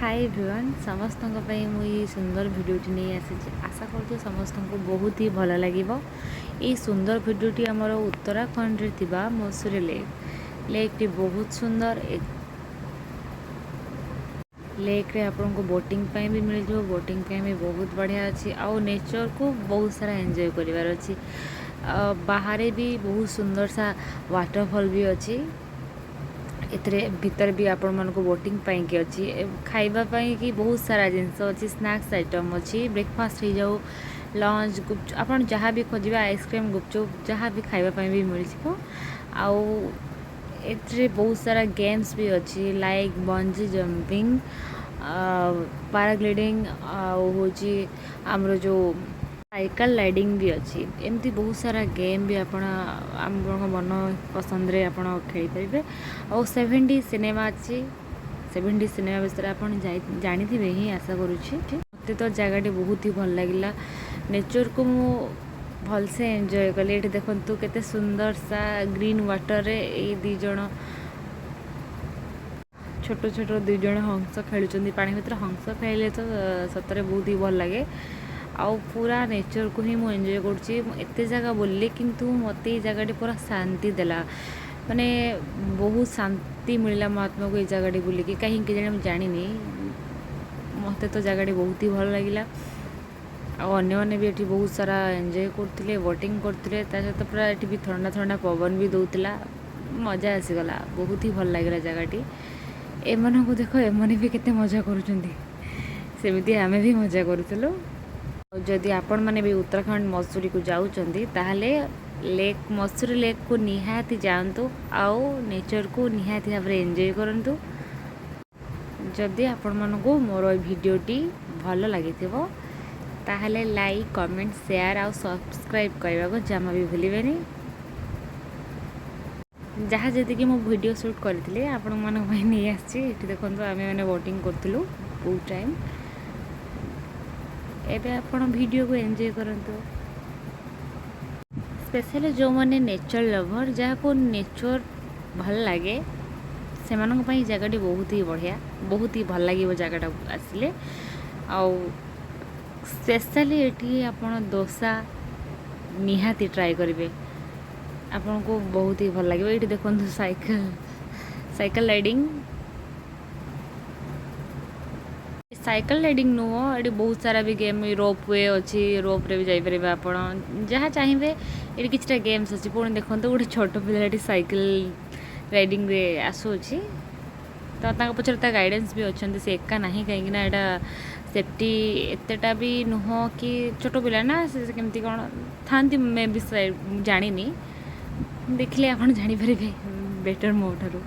High everyone, ସମସ୍ତଙ୍କ ପାଇଁ ମୁଁ ଏଇ ସୁନ୍ଦର ଭିଡ଼ିଓଟି ନେଇ ଆସିଛି। ଆଶା କରୁଛି ସମସ୍ତଙ୍କୁ ବହୁତ ହି ଭଲ ଲାଗିବ। ଏଇ ସୁନ୍ଦର ଭିଡ଼ିଓଟି ଆମର ଉତ୍ତରାଖଣ୍ଡରେ ଥିବା ମସୁରୀ ଲେକ୍। ଲେକ୍ଟି ବହୁତ ସୁନ୍ଦର। ଲେକ୍ରେ ଆପଣଙ୍କୁ ବୋଟିଂ ପାଇଁ ବି ମିଳିଯିବ। ବୋଟିଂ ପାଇଁ ବି ବହୁତ ବଢ଼ିଆ ଅଛି ଆଉ ନେଚର୍କୁ ବହୁତ ସାରା ଏନ୍ଜୟ କରିବାର ଅଛି। ବାହାରେ ବି ବହୁତ ସୁନ୍ଦର ସା ୱାଟରଫଲ୍ ବି ଅଛି। ଏଥିରେ ଭିତରେ ବି ଆପଣମାନଙ୍କୁ ବୋଟିଂ ପାଇଁକି ଅଛି, ଖାଇବା ପାଇଁକି ବହୁତ ସାରା ଜିନିଷ ଅଛି, ସ୍ନାକ୍ସ ଆଇଟମ୍ ଅଛି। ବ୍ରେକଫାଷ୍ଟ ହେଇଯାଉ, ଲଞ୍ଚ, ଗୁପଚୁପ୍, ଆପଣ ଯାହା ବି ଖୋଜିବେ, ଆଇସ୍କ୍ରିମ୍, ଗୁପଚୁପ୍, ଯାହା ବି ଖାଇବା ପାଇଁ ବି ମିଳିଯିବ। ଆଉ ଏଥିରେ ବହୁତ ସାରା ଗେମ୍ସ ବି ଅଛି, ଲାଇକ୍ ବଞ୍ଜି ଜମ୍ପିଂ, ପାରାଗ୍ଲାଇଡ଼ିଂ ଆଉ ହେଉଛି ଆମର ଯେଉଁ ସାଇକେଲ ରାଇଡ଼ିଂ ବି ଅଛି। ଏମିତି ବହୁତ ସାରା ଗେମ୍ ବି ଆପଣ ଆପଣଙ୍କ ମନ ପସନ୍ଦରେ ଆପଣ ଖେଳିପାରିବେ। ଆଉ 7D cinema ଅଛି। 7D cinema ବିଷୟରେ ଆପଣ ଜାଣିଥିବେ ହିଁ ଆଶା କରୁଛି। ମୋତେ ତ ଜାଗାଟି ବହୁତ ହି ଭଲ ଲାଗିଲା। ନେଚର୍କୁ ମୁଁ ଭଲସେ ଏନ୍ଜୟ କଲି। ଏଠି ଦେଖନ୍ତୁ, କେତେ ସୁନ୍ଦର ସା ଗ୍ରୀନ୍ ୱାଟରରେ ଏଇ ଦୁଇ ଜଣ, ଛୋଟ ଛୋଟ ଦୁଇ ଜଣ ହଂସ ଖେଳୁଛନ୍ତି ପାଣି ଭିତରେ। ହଂସ ଖେଳିଲେ ତ ସତରେ ବହୁତ ହି ଭଲ ଲାଗେ। ଆଉ ପୁରା ନେଚର୍କୁ ହିଁ ମୁଁ ଏନ୍ଜୟ କରୁଛି। ମୁଁ ଏତେ ଜାଗା ବୁଲିଲି, କିନ୍ତୁ ମୋତେ ଏଇ ଜାଗାଟି ପୁରା ଶାନ୍ତି ଦେଲା। ମାନେ ବହୁତ ଶାନ୍ତି ମିଳିଲା ମୋ ଆତ୍ମାକୁ ଏଇ ଜାଗାଟି ବୁଲିକି। କାହିଁକି କେଜାଣି ମୁଁ ଜାଣିନି, ମୋତେ ତ ଜାଗାଟି ବହୁତ ହି ଭଲ ଲାଗିଲା। ଆଉ ଅନ୍ୟମାନେ ବି ଏଠି ବହୁତ ସାରା ଏନ୍ଜୟ କରୁଥିଲେ, ବୋଟିଂ କରୁଥିଲେ। ତା ସହିତ ପୁରା ଏଠି ବି ଥଣ୍ଡା ଥଣ୍ଡା ପବନ ବି ଦେଉଥିଲା। ମଜା ଆସିଗଲା, ବହୁତ ହି ଭଲ ଲାଗିଲା ଜାଗାଟି। ଏମାନଙ୍କୁ ଦେଖ, ଏମାନେ ବି କେତେ ମଜା କରୁଛନ୍ତି। ସେମିତି ଆମେ ବି ମଜା କରୁଥିଲୁ। ଆଉ ଯଦି ଆପଣମାନେ ବି ଉତ୍ତରାଖଣ୍ଡ ମସୁରୀକୁ ଯାଉଛନ୍ତି, ତାହେଲେ ଲେକ୍, ମସୁରୀ ଲେକ୍କୁ ନିହାତି ଯାଆନ୍ତୁ ଆଉ ନେଚର୍କୁ ନିହାତି ଭାବରେ ଏନ୍ଜୟ କରନ୍ତୁ। ଯଦି ଆପଣମାନଙ୍କୁ ମୋର ଏ ଭିଡ଼ିଓଟି ଭଲ ଲାଗିଥିବ, ତାହେଲେ ଲାଇକ୍, କମେଣ୍ଟ, ସେୟାର ଆଉ ସବସ୍କ୍ରାଇବ୍ କରିବାକୁ ଜମା ବି ଭୁଲିବେନି। ଯାହା ଯେତିକି ମୁଁ ଭିଡ଼ିଓ ସୁଟ୍ କରିଥିଲି, ଆପଣମାନଙ୍କ ପାଇଁ ନେଇ ଆସିଛି। ଏଠି ଦେଖନ୍ତୁ, ଆମେମାନେ ବୋଟିଂ କରୁଥିଲୁ ବହୁତ ଟାଇମ୍। ଏବେ ଆପଣ ଭିଡ଼ିଓକୁ ଏନ୍ଜୟ କରନ୍ତୁ। ସ୍ପେଶାଲି ଯେଉଁମାନେ ନେଚର୍ ଲଭର୍, ଯାହାକୁ ନେଚର୍ ଭଲ ଲାଗେ, ସେମାନଙ୍କ ପାଇଁ ଜାଗାଟି ବହୁତ ହି ବଢ଼ିଆ, ବହୁତ ହି ଭଲ ଲାଗିବ ଜାଗାଟାକୁ ଆସିଲେ। ଆଉ ସ୍ପେଶାଲି ଏଠି ଆପଣ ଦୋସା ନିହାତି ଟ୍ରାଏ କରିବେ, ଆପଣଙ୍କୁ ବହୁତ ହି ଭଲ ଲାଗିବ। ଏଇଠି ଦେଖନ୍ତୁ, ସାଇକେଲ ରାଇଡ଼ିଂ। ସାଇକେଲ ରାଇଡ଼ିଂ ନୁହଁ, ଏଠି ବହୁତ ସାରା ବି ଗେମ୍, ରୋପ୍ we ଅଛି। ରୋପ୍ରେ ବି ଯାଇପାରିବେ ଆପଣ, ଯାହା ଚାହିଁବେ। ଏଠି କିଛିଟା ଗେମ୍ସ ଅଛି। ପୁଣି ଦେଖନ୍ତୁ, ଗୋଟେ ଛୋଟ ପିଲା ଏଠି ସାଇକେଲ ରାଇଡ଼ିଂରେ ଆସୁଅଛି। ତ ତାଙ୍କ ପଛରେ ତା ଗାଇଡ଼େନ୍ସ ବି ଅଛନ୍ତି, ସେ ଏକା ନାହିଁ। କାହିଁକିନା ଏଇଟା ସେଫ୍ଟି ଏତେଟା ବି ନୁହଁ କି ଛୋଟ ପିଲା ନା, ସେ କେମିତି କ'ଣ ଥାନ୍ତି ମେ ବି, ଜାଣିନି। ଦେଖିଲେ ଆପଣ ଜାଣିପାରିବେ ବେଟର୍ ମୋ ଠାରୁ।